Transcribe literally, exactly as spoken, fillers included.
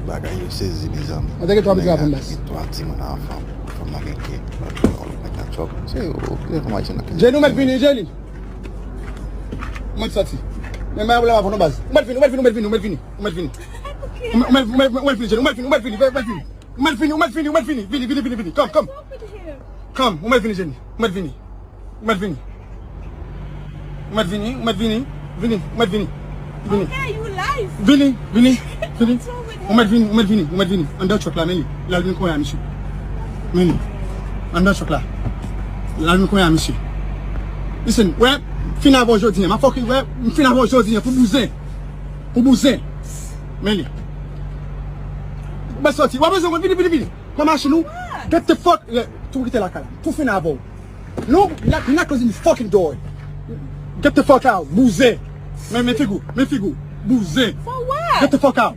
Bagay yo sezi, mezanmi. Mwen te gen twa pitit la pou m bas. Gen twa timoun anfan. Fanm nan gen kè. Yon lòt nèg nan chòp. Se yo, se fanm ayisyen nan. Jenny, ou mèt vini, Jenny. Ou mèt sòti. Men mwen la avè nou baz. Ou mèt vini, ou mèt vini, ou mèt vini, ou mèt vini, ou mèt vini. Ou mèt, ou mèt, ou mèt, ou mèt vini, Jenny, ou mèt vini, ou mèt vini, ou mèt vini. Ou mèt vini, ou mèt vini, ou mèt vini, vini, vini, vini, vini. Come, come. Come, ou mèt vini, Jenny. Ou mèt vini. Ou mèt vini. Ou mèt vini, ou mèt vini. Vini, ou mèt vini. Vini. Okay, you lies. Vini, vini, vini. Ou mèt vini, ou mèt vini, ou mèt vini. Anndan truck la, men li. L al vin konnya, misye. Men li. Anndan truck la. L al vin konnya, misye. Listen, wè, fin avè w jodi a. M ap fòk, wè, m fin avè w jodi a pou bouzen. Pou bouzen. Men li. Ou mèt sòti. W ap bezwen mwen, vini, vini, vini. Pran machin ou. Get the fuck. Tou kite lakay la. Tou fin avè w. Nou, we not, we not closing the fucking door. Get the fuck out. Bouzen. Men, men figi w. Men figi w. Bouzen. For what? Get the fuck out.